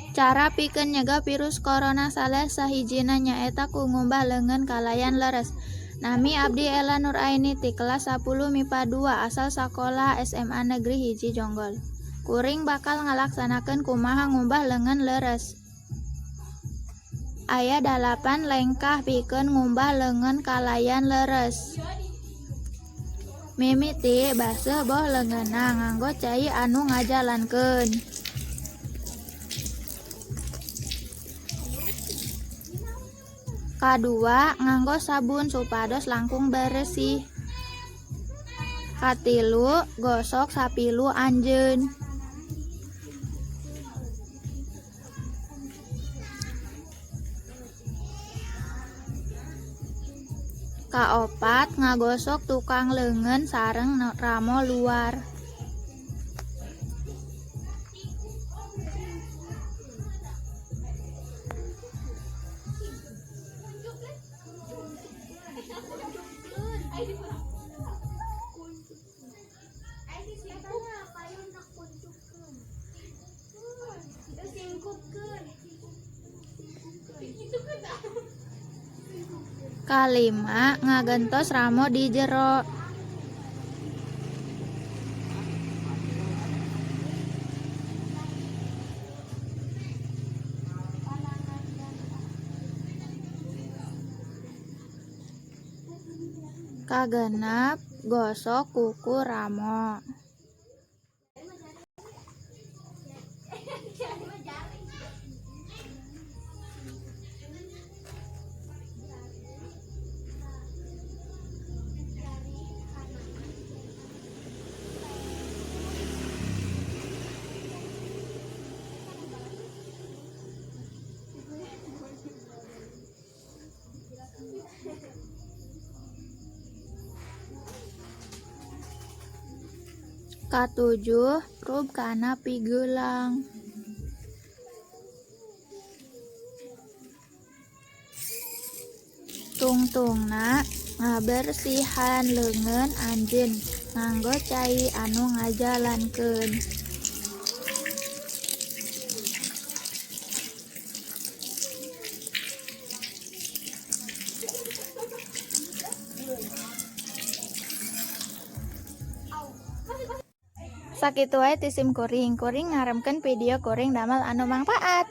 Cara pikeun nyegah virus korona salah sahijina nyaeta ku ngumbah leungeun kalayan leres. Nami abdi Ella Nuraini ti kelas 10 MIPA 2 asal sakola SMA Negeri 1 Jonggol. Kuring bakal ngalaksanakeun kumaha ngumbah leungeun leres. Aya 8 lengkah pikeun ngumbah leungeun kalayan leres. Mimiti baseuh boh leungeunna nganggo cai anu ngajalankeun. Kadua, nganggo sabun supados langkung beresih. Katilu, gosok sapilu anjeun. Kaopat, ngagosok tukang leungeun sareng ramo luar. Kalima, ngagentos ramo di jero. Kagenep, gosok kuku ramo. Katujuh, rub kana pigeulang. Tungtungna ngabersihan leungeun anjeun nganggo cai anu ngajalankeun. Sakitu wae ti sim kuring, kuring ngarepkeun video kuring damel anu mangpaat.